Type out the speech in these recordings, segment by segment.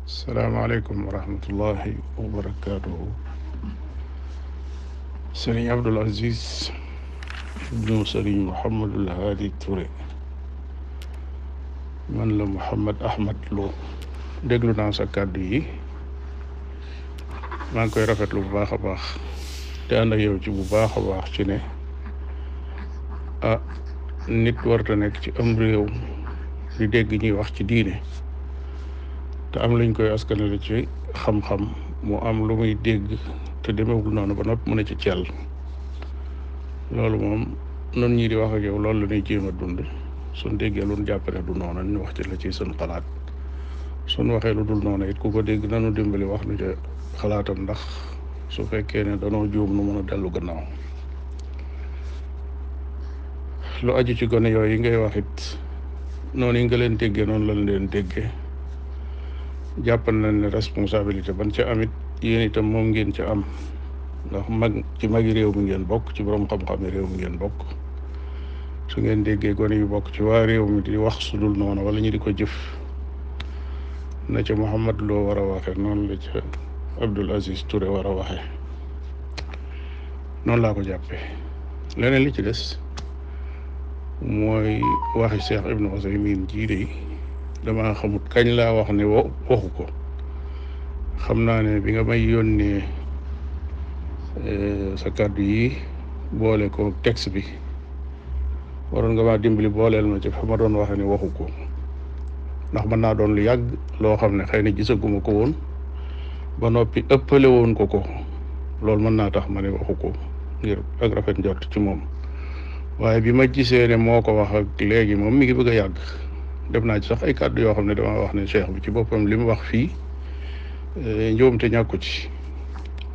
salaamaaleykum wa rahmatullahi wa barakaatuhu. Sëriñ Abdul Aziz ibnu Sëriñ Mouhamadul Haadi Touré, man la Mouhamad Ahmad Lo. déglu naa sa kàddu yi, maa ngi koy rafetlu bu baax a baax te ànd ak yow ci bu baax a baax ci ne nit warta nekk ci am réew di dégg ñuy wax ci diine te am luñ koy askanale ci xam-xam mu am lu muy dégg te demewul noonu ba noppi mu ne ci cell. loolu moom noonu ñii di wax ak yow loolu la ñuy jéem a dund. suñ déggee lu ñu jàpp ne du noonu ñu wax ci la ci suñ xalaat, suñ waxee lu dul noonu it ku ko dégg nanu dimbali wax nu ca xalaatam, ndax su fekkee ne danoo juum nu mën a dellu gannaaw. lu aju ci gone yooyu ngay wax it noonu yi nga leen déggee noonu lañ leen déggee. jàppal nañ ne responsabilité ban ca amit yéen itam moom ngeen ca am, ndax ci magi réew mi ngeen bokk, ci borom xam-xam yi réew mi ngeen bokk. su ngeen déggee gone yu bokk ci waa réew mi di wax su dul noonu wala ñu di ko jëf, na ca Mouhamad Lo war a waxe noonu la ca Abdul Aziz Touré war a waxe. noonu laa ko jàppee. leneen li ci des mooy waxi Cheikh Ibnu Usaymin jii de dama xamut kañ laa wax ne waxu ko. xam naa ne bi nga may yónnee sa kàddu yi boole ko texte bi, waroon nga maa dimbali booleel ma ci fa ma doon waxe ne waxu ko, ndax mën naa doon lu yàgg loo xam ne xëy na gisaguma ko woon ba noppi ëppale woon ko. loolu mën naa tax ma ne waxu ko ngir ak rafet njort ci moom. waaye bi ma gisee ne moo ko wax ak léegi moom mi ngi bëgg a yàgg. def naa ci sax ay kàddu yoo xam ne dama wax ne cheikh bi ci boppam li mu wax fii njuumte ñàkku ci,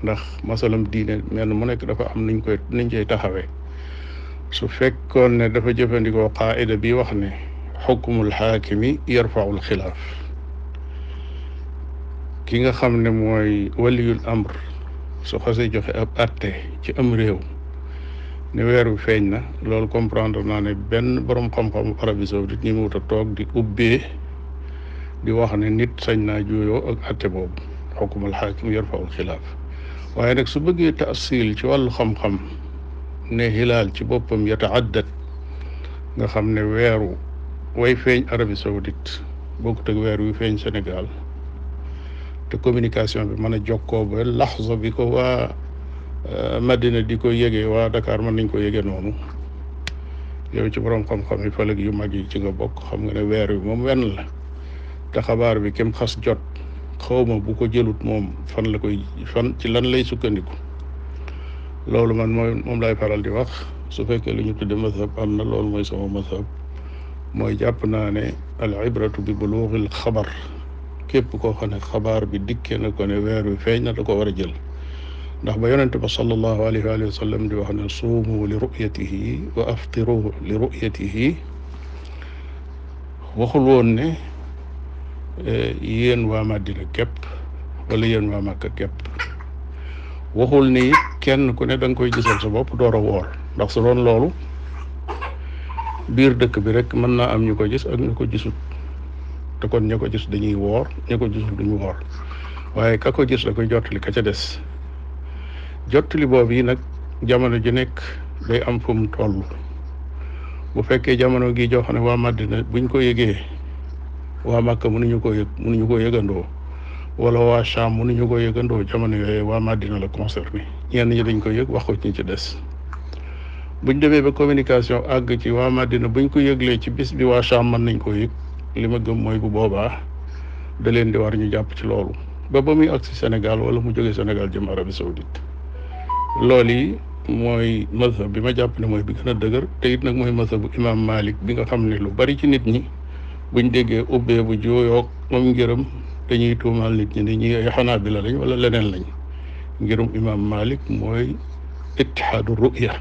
ndax masalam diine menn mu nekk dafa am niñ koy taxawee. su fekkoon ne dafa jëfandikoo qaida bi wax ne xukmul xaakimi yarfaul xilaaf, ki nga xam ne mooy waliyul amr su xasee joxe ab atte ci am réew ne weer wi feeñ na, loolu comprendre naa ne benn borom xam-xam Arabie Saoudite ñi mu wut a toog di ubbee di wax ne nit sañ naa juyoo ak atte boobu, xukmul xaakim yarfaul xilaaf. waaye nag su bëggee taasil ci wàllu xam-xam ne hilaal ci boppam yataaddat, nga xam ne weeru way feeñ Arabie Saoudite bokkut ak weer wi feeñ Sénégal, te communication bi mën a jokkoo ba laxza bi ko waa Madina di ko yëgee waa Dakar mën nañ ko yëgee noonu. yow ci borom xam-xam yi fëlëg yu mag yi ci nga bokk, xam nga ne weer wi moom wenn la, te xabaar bi kem xas jot xawma bu ko jëlut moom fan ci lan lay sukkandiku. loolu man moom lay faral di wax. su fekkee lu ñu tudde mazhab am na, loolu mooy sama mazhab, mooy jàpp naa ne al ibratu bi buluuxil xabar. képp koo xam ne xabaar bi dikkee na ko ne weer wi feeñ na da ko war a jël, ndax ba yonente ba sallallahu alayhi wa sallam di wax ne suumu li ru'yatihi wa aftiru li ru'yatihi, waxul woon ne yéen waa Madina képp wala yéen waa Makka képp. waxul ni kenn ku ne da nga koy gisal sa bopp door a woor, ndax su doon loolu biir dëkk bi rek mën naa am ñu ko gis ak ñu ko gisut, te kon ña ko gis dañuy woor, ña ko gisul duñu woor. waaye ka ko gis da koy jottali ka ca des. jottali boobu yi nag jamono ji nekk day am fu mu toll. bu fekkee jamono gi joo xam ne waa Madina buñ ko yëgee waa Makka mënuñu ko yëgandoo, wala waa Cham mënuñu ko yëgandoo, jamono yooyu waa Madina la concerné. ñenn ñi dañ ko yëg wax ko ci ci des. buñ demee ba communication àgg ci waa Madina buñ ko yëglee ci bis bi waa Cham mën nañ ko yëg, li ma gëm mooy bu boobaa da leen di war ñu jàpp ci loolu ba muy agsi Sénégal wala mu jóge Sénégal jëm Arabie Saoudite. loolu yi mooy mazhab bi ma jàpp ne mooy bi gën a dëgër, te it nag mooy mazhabu imam Malik bi nga xam ne lu bari ci nit ñi buñ déggee ubbee bu jooyoog moom ngërëm dañuy tuumaal nit ñi ne ñi ay xanaabila lañ wala leneen lañ. ngirum imam Malik mooy ittihaadu ru'ya,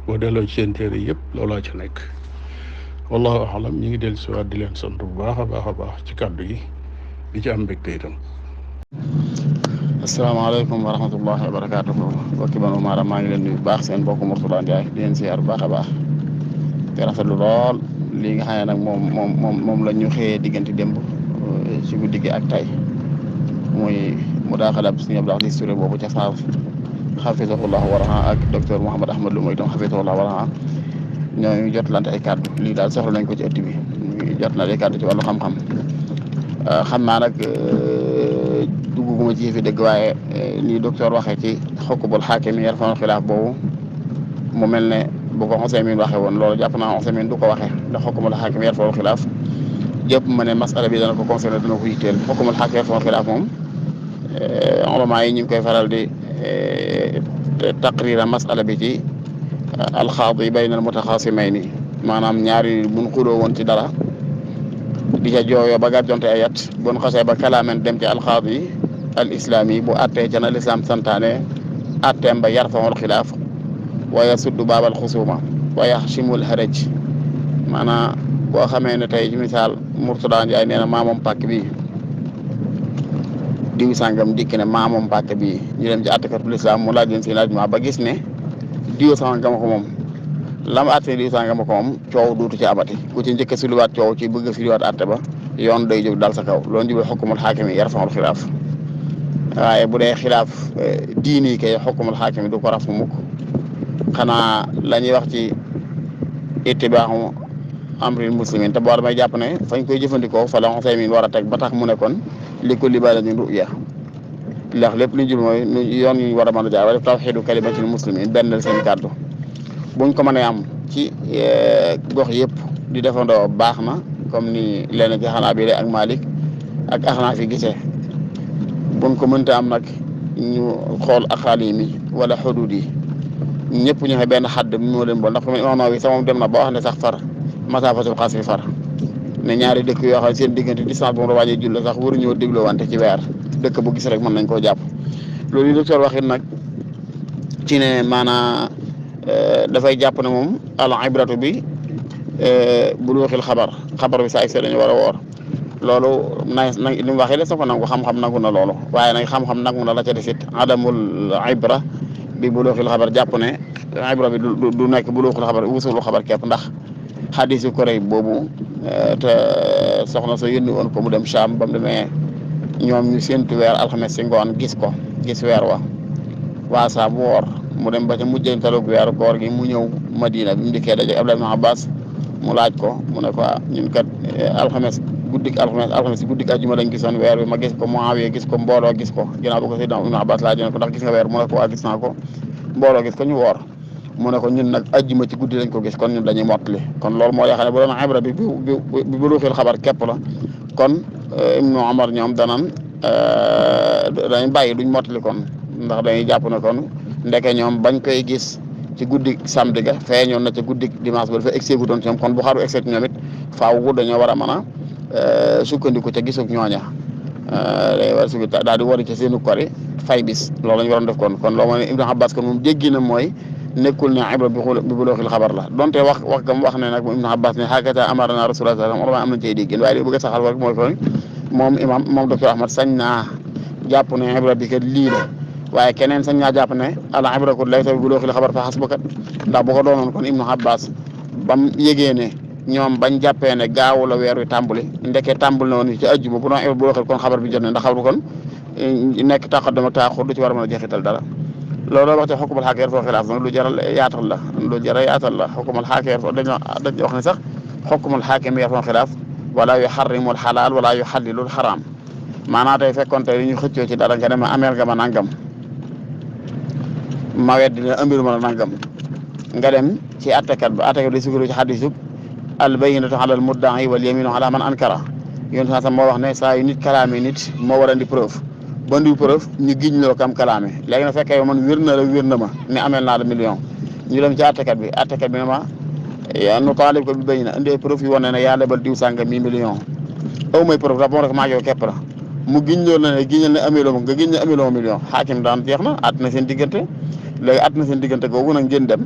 boo delloo ci seen téere yëpp loolaa ca nekk. wallahu alam. ñi ngi dellu si waat di leen sant bu baax a baax ci kàddu yi di ci am mbégte itam. asalaamaaleykum wa rahmatullahi wa barakaatuhu. mbokki Banu Mara maa ngi leen nuyu bu baax, seen mbokk Mourtada Ndiaye di leen siyaar bu baax a baax te rafetlu lool lii nga xam ne nag moom la ñu xëyee diggante démb ci guddi gi ak tey muy mudaaxalab Sëriñ Abdou Aziz Touré boobu ca Faas xafisahullah waraha ak docteur Mouhamed Ahmad Lo mooy itam xafisahullah waraha ñooñu jotlante ay kàddu lii daal soxla nañ ko ci ëtt bi ñu jot na ay kàddu ci wàllu xam-xam xam naa nag dugguma ci fi dëgg waaye lii docteur waxee ci xukmul xaakim yarfa'ul xilaaf boobu mu mel ne bu ko Useymin waxee woon loolu jàpp naa Useymin du ko waxee ndax xukmul xaakim yarfa'ul xilaaf jëpp ma ne masala bi dana ko concerné dana ko yitteel xukmul xaakim yarfa'ul xilaaf moom ulama yi ñu ngi koy faral di taqrira masala bi ci alxaadi bayna al mutaxaasimayni maanaam ñaari buñ xuloo woon ci dara di ca jooyoo ba gàjjonte ay at buñ xasee ba kalaamen dem ci alxaadi al islami bu attee ca na lislaam santaane atteem ba yarfa'ul xilaaf wa yasuddu baabal xusuma wa yaxshimul haraj maanaam boo xamee ne tey ci misaal Murtada Njaay nee na maamoom pàkk bi diw sàngam dikk ne maamoom pàkk bi ñu dem ci attekatu lislaam mu laaj leen si laaj ma ba gis ne diw sàngam ko moom lam atte diw sàngam ko moom coow duutu ci abati ku ci njëkk a suluwaat coow ci bëgg a firiwaat atte ba yoon day jóg dal sa kaw loolu jubal xukmul xaakim yarfa'ul xilaaf waaye bu dee xilaaf diini kay xukmul xaakim du ko rafu mukk xanaa la ñuy wax ci ittibaaxu amril muslimin te boo damay jàpp ne fañ koy jëfandikoo fa la Useymin war a teg ba tax mu ne kon li kulli baladin ru'ya ndax lépp lu ñu jul mooy yoon ñu war a mën a jaar wala tawxiidu kalimatil muslimin benn seen kàddu buñ ko mënee am ci gox yëpp di defandoo baax na comme ni leen ci Xanaabila ak Malik ak Axnaaf fi gisee buñ ko mënta am nag ñu xool aqaalim yi wala xuduud yi ñëpp ñu xe benn xadd moo leen bool ndax comme Imaam Nawawi sax moom dem na ba wax ne sax far masaafatul xasri far ne ñaari dëkk yoo xam ne seen diggante distance bu mu wàññi julli sax waruñoo dégloo wante ci weer dëkk bu gis rek mën nañ koo jàpp loolu yi docteur waxit nag ci ne maanaa dafay jàpp ne moom al ibratu bi buluuxil xabar bi saa dañu war a woor loolu na li mu waxee de sa ko nangu xam-xam nangu na loolu waaye nag xam-xam nangu na la ca desit adamul ibra bi buluuxil xabar jàpp ne ibra bi du nekk buluuxil xabar wusulul xabar képp ndax xadisu Kurayb boobu te soxna sa yónni woon ko mu dem Cham ba mu demee ñoom ñu séntu weer alxames si ngoon gis weer waa Saam woor mu dem ba ca mujjantalu weeru koor gi mu ñëw Madina bi mu dikkee daje Abdullah ibn Abbas mu laaj ko mu ne ko ñun kat alxames guddik àjjuma lañ gisoon weer bi ma gis ko Muawiya gis ko mbooloo gis ko ginnaaw bu ko Sayyidina ibn Abbas laaj ne ko ndax gis nga weer mu ne ko waa gis naa ko mbooloo gis ko ñu woor mu ne ko ñun nag àjjuma ci guddi lañ ko gis kon ñun dañuy mottali kon loolu moo yaakaar ne bu doon ibra bi bi buluuxil xabar képp la kon Ibnu Umar ñoom dañu bàyyi duñ mottali kon ndax dañuy jàpp ne kon ndeke ñoom bañ koy gis ci guddi samedi ga feeñoon na ca guddi dimanche ba dafa exeegu doon ci ñoom kon bu xaru exeeg ñoom it faaw dañoo war a mën a sukkandiku ca gisug ñooña day war a sukkandiku daal di wari ca seenu kori fay bis loolu la ñu waroon def kon loolu mooy Ibnu Abbas kon moom jéggi na mooy nekkul ne ibra bi buluuxil xabar la donte wax gam wax ne nag Ibnu Abbas ne hakata amarna Rasulullah sallallahu alayhi wa sallam am nañ cay déggin waaye li bëgg a saxal rek mooy kon moom docteur Ahmad sañ naa jàpp ne ibra bi kat lii la waaye keneen sañ naa jàpp ne al ibratu laysa bi buluuxil xabar fa hasbuka ndax bu ko doonoon kon Ibnu Abbas bam yégee ne ñoom bañ jàppee ne gaawu la weer wi tàmbali ndeke tàmbali na woon ci àjjuma bu doon ibra buluuxil kon xabar bi jot ne ndax xabar kon nekk taqaddum ak taaxur du ci war a mën a jeexital dara loolu wax ci xukmul xaakim yarfa'ul xilaaf lu jar a yaatal la xukmul xaakim dañ wax ne sax xukmul xaakim yarfa'ul xilaaf wala yuharrimul xalaal wala yuxallilul xaraam maanaam tey fekkoon tey ñu xëccoo ci dara nga ne ma ameel nga ma nangam ma weddi ne ambiru ma la nangam nga dem ci attekat bi sukkandiku ci xadiisu al bayyinatu alal mudda'i wal yaminu ala man ankara yoon sax moo wax ne saa yu nit kalaame nit moo war a andi preuve ba ndi preuve ñu giñ loo kam kalaame léegi nag fekkee yow man wér na ma ne ameel naa la million ñu dem ci attekat bi ne ma nu taalib ko bi bañ na indi preuve yu wane ne yaa lebal diw sànga mi million aw may preuve da boo rek maa yow képp la mu giñ loolu ne giñal ne ameeloo ma nga giñ ne ameeloo ma million xaakim daan jeex na at na seen diggante léegi at na seen diggante googu nag ngeen dem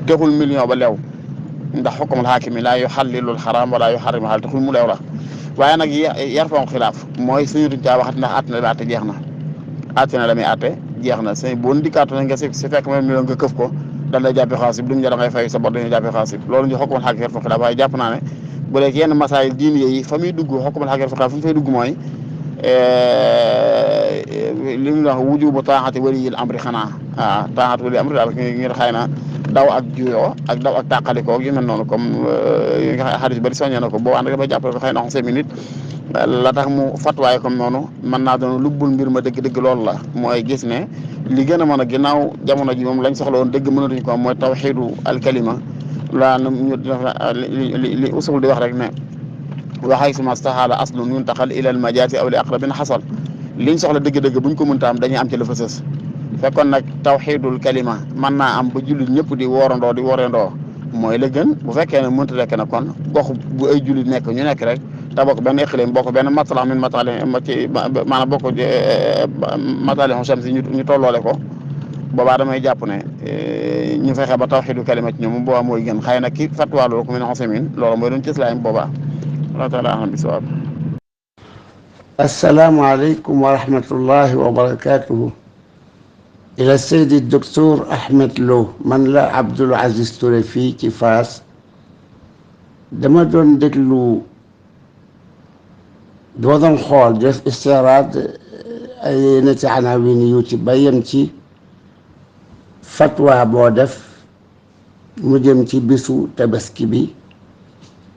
texul million ba leew ndax xukmul xaakim laa yuxallilul xaraam wala yuxarrimul xalaal texul mu leew la waaye nag yarfa'ul xilaaf mooy suñu duñ caa waxat ndax àtte na la àtte jeex na àtte na la muy àtte jeex na sëñ boo ndikkaatu na nga si fekk même million nga këf ko dañ lay jàppee xaasib duñ la ngay fay sa bor dañuy jàppee xaasib loolu ñu xukmul xaakim yarfa'ul xilaaf waaye jàpp naa ne bu dee yenn masaay diine yi fa muy dugg xukmul xaakim yarfa'ul xilaaf fu mu fay dugg mooy li mu wax wujubu taaxati waliyil amri xanaa taaxati waliyil amri daal ngir xëy na daw ak juyoo ak daw ak tàqalikoo yu mel noonu comme yi nga xam xadis bari soññee na ko boo ànd ba jàppale ko xëy na 11 minutes la tax mu fatwaay comme noonu mën naa doon lubbul mbir ma dëgg-dëgg loolu la mooy gis ne li gën a mën a ginnaaw jamono ji moom lañ soxla woon dëgg mënatuñ ko mooy tawxiidu alkalima laa ñu li usul di wax rek ne waxay suma stahaala aslun yuntaqal ila al majaasi aw li aqrabin xasal liñ soxla dëgg-dëgg buñ ko mënta am dañuy am ci la fa sës fekkoon nag tawxiidul kalima mën naa am ba jullit ñëpp di woorandoo mooy la gën bu fekkee ne mënta nekk na kon gox bu ay jullit nekk ñu nekk rek te bokk benn iqlim bokk benn matala min matali ci maanaam bokk matali xam si ñu tolloole ko boobaa damay jàpp ne ñu fexe ba tawxiidu kalima ci ñoom boobaa mooy gën xëy na ki fatwa loolu ku mel ne Usaymin loolu mooy doon cëslaayam boobaa Allah taala alam bisawaab. Assalaamu aleykum wa rahmatullahi wa barakatuhu. ila Seydi Docteur Ahmed Lo man la Abdoul Aziz Touré fii ci Fass dama doon déglu dama doon xool def istiraad ay yenn ci anawin yu ci ba yem ci fatwa boo def mu jëm ci bisu tabaski bi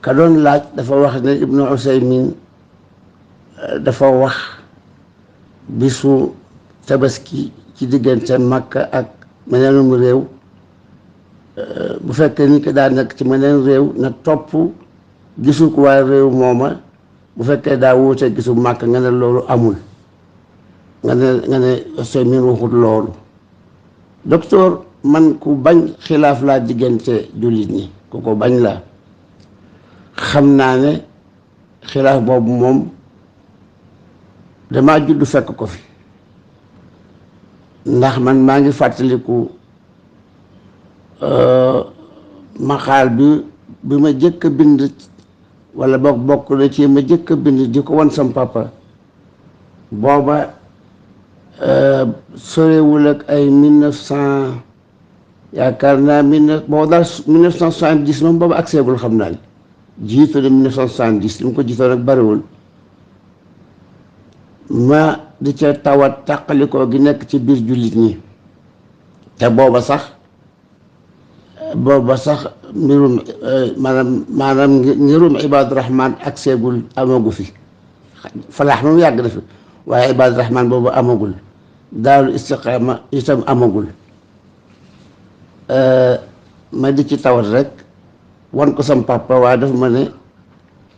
ka doon laaj dafa wax ne Ibnu Usaymin dafa wax bisu tabaski ci diggante Makka ak meneenum réew bu fekkee ni ko daa nekk ci meneen réew na topp gisu ko waaye réew mooma bu fekkee daa wuute gisu Makka nga ne loolu amul nga ne Usaymin waxut loolu. Docteur man ku bañ xilaaf laa diggante jullit ñi ku ko bañ laa xam naa ne xilaaf boobu moom damaa judd fekk ko fi ndax man maa ngi fàttaliku maqaal bi ma jëkk a bind wala bokk na ci ma jëkk a bind di ko wan sam papa booba sorewul ak ay 1900 yaakaar naa booba daal 1970 moom booba ak seegul xam naa jiitu de 1970 li mu ko jiitoo nag bariwul ma di ca tawat tàqalikoo gi nekk ci biir jullit ñi te booba sax mbirum maanaam ngirum Ibaadu Rahmaan ak seegul amagu fi falaax moom yàgg na fi waaye Ibaadu Rahmaan boobu amagul Daarul Istiqaama itam amagul ma di ci tawat rek wan ko sam papa waaye dafa ma ne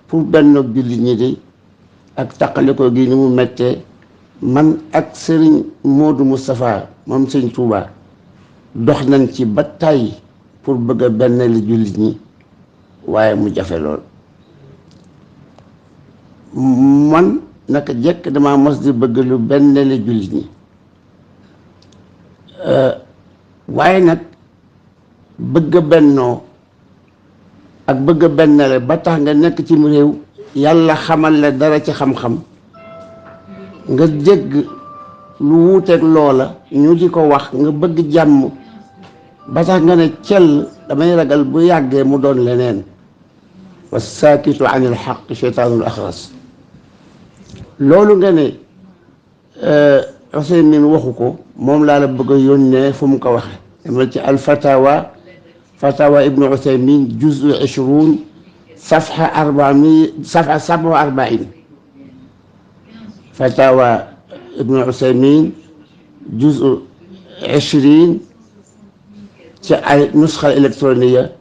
pour benn jullit ñi de ak taqaliko gi ni mu mettee man ak Serigne Modou Moustapha moom Serigne Touba dox nañ ci ba tàyyi pour bëgg a benn li jullit ñi waaye mu jafe lool man naka jekk dama mos di bëgg lu benn li jullit ñi waaye nag bëgg a bennoo ak bëgg a bennale ba tax nga nekk ci mu réew yàlla xamal la dara ci xam-xam nga dégg lu wuuteeg loola ñu di ko wax nga bëgg jàmm ba tax nga ne cell damay ragal bu yàggee mu doon leneen wa saakitu anil xaq cheytaanul axras loolu nga ne Usaymin waxu ko moom laa la bëgg a yónnee fu mu ko waxe demal ci al fatawa ibnu Usaymin juzu 20 safha 47 fatawa ibnu Usaymin juzu 20 ci ay nusxa électronique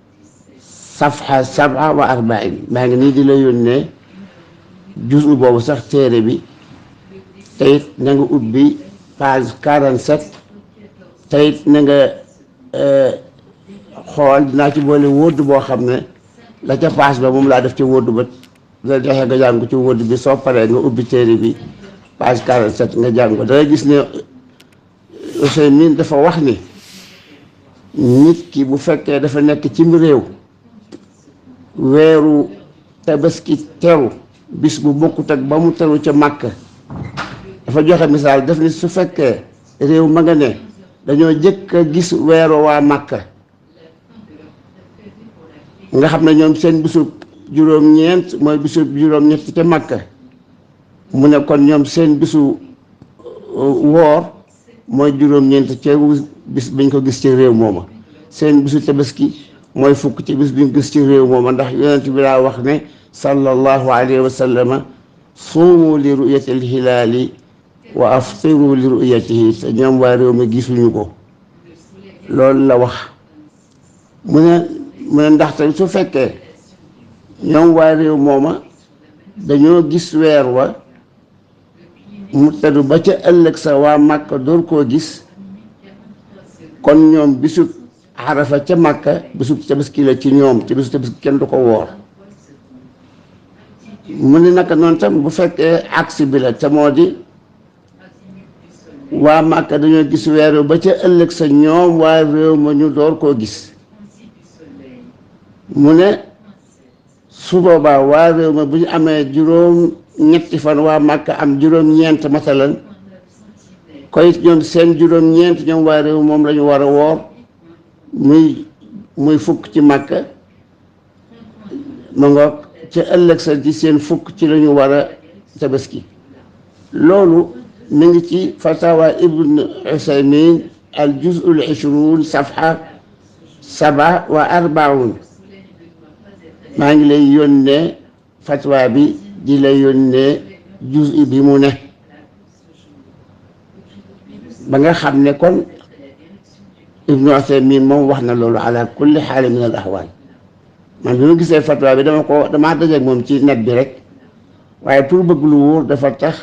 safha 47 maa ngi nii di la yónnee juzu boobu sax téere bi te it na nga ubbi page 47 te it na nga xool dinaa ci boole wóodd boo xam ne la ca page ba moom laa def ci wóodd ba la joxe nga jàng ko ci wóodd bi soo paree nga ubbi téere bi page 47 nga jàng ko da ngay gis ne Usaymin dafa wax ni nit ki bu fekkee dafa nekk ci réew weeru tabaski teru bis bu bokkut ak ba mu teru ca Màkka dafa joxe misaal def ni su fekkee réew ma nga ne dañoo jëkk a gis weeru waa Màkka nga xam ne ñoom seen bisub juróom-ñeent mooy bisub juróom-ñett ca Màkka mu ne kon ñoom seen bisu woor mooy juróom-ñeent ca bis biñ ko gis ci réew mooma seen bisu tabaski mooy fukk ci bis biñ gis ci réew mooma ndax yonent bi daa wax ne sallallahu alayhi wa sallama suumu li ru'yati al-hilaali wa aftiru li ru'yatihi te ñoom waa réew mi gisuñu ko loolu la wax mu ne ndaxte su fekkee ñoom waa réew mooma dañoo gis weer wa mu teddu ba ca ëllëg sa waa Màkka door koo gis kon ñoom bisub Arafa ca Màkka bisub tabaski la ci ñoom ci bisub tabaski kenn du ko woor mu ne naka noonu tam bu fekkee aksi bi la te moo di waa Màkka dañoo gis weer ba ca ëllëg sa ñoom waa réew ma ñu door koo gis mu ne su boobaa waa réew ma bu ñu amee juróom-ñetti fan waa Màkka am juróom-ñeent masalan koy ñoom seen juróom-ñeent ñoom waa réew moom la ñu war a woor muy fukk ci Màkka ma ngoog ca ëllëg sa ci seen fukk ci la ñu war a tabaski loolu mi ngi ci fatawa ibn Usaymin al juz'ul 20 safha 47 maa ngi lay yónnee fatwa bi di lay yónnee juz'i bi mu ne ba nga xam ne kon ibnu Usaymin moom wax na loolu ala kulli xaal min al ahwal man bi ma gisee fatwa bi damaa dajeeg moom ci net bi rek waaye pour bëgg lu wóor dafa tax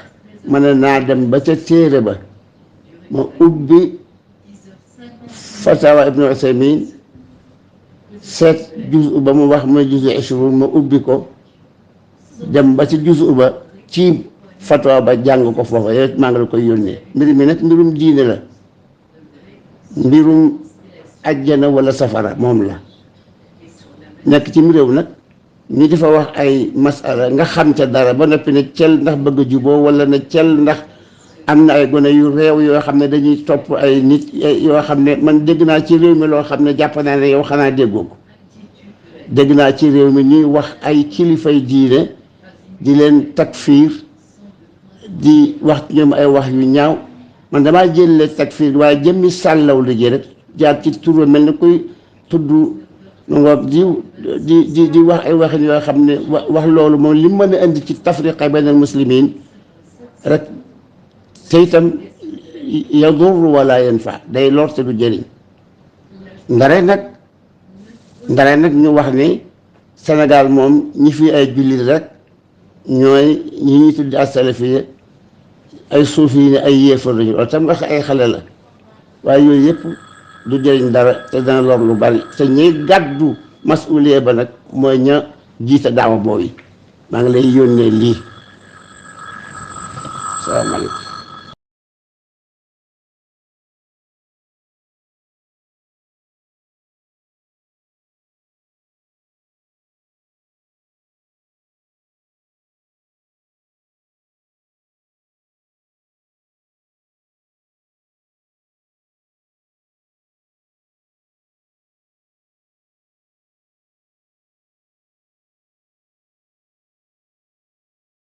ma ne naa dem ba ca téere ba ma ubbi fatawa ibnu Usaymin seet juzu ba mu wax mooy juzu 20 ma ubbi ko dem ba ci juzu ba ci fatwa ba jàng ko foofa yow maa ngi la koy yónnee mbir mi nag mbirum diine la mbirum ajjana wala safara moom la nekk ci réew nag ñi di fa wax ay masala nga xam ca dara ba noppi ne cel ndax bëgg a juboo wala ne cel ndax am na ay gone yu réew yoo xam ne dañuy topp ay nit yoo xam ne man dégg naa ci réew mi loo xam ne jàpp naa ne yow xanaa déggoo ko dégg naa ci réew mi ñuy wax ay kilifay diine di leen takfiir di wax ñoom ay wax yu ñaaw man damaa jëlee takfiir waaye jëmmi sàllaw liggéey rek jaar ci tur mel ni kuy tudd ngoog di wax ay waxin yoo xam ne wax loolu moom li mën a indi ci tafriqa bayna al muslimin rek te itam yadur wala yanfa day lor te du jëriñ ndare nag ñu wax ni Sénégal moom ñi fi ay jullit rek ñooy ñi ñuy tudd as-salafiyya ay suufi yi ne ay yéefar lañu loolu tam nga ay xale la waaye yooyu yëpp du jëriñ dara te dana lor lu bari te ñiy gàddu masuliya ba nag mooy ña jiite daawa boobu maa ngi lay yónnee lii salaamaaleykum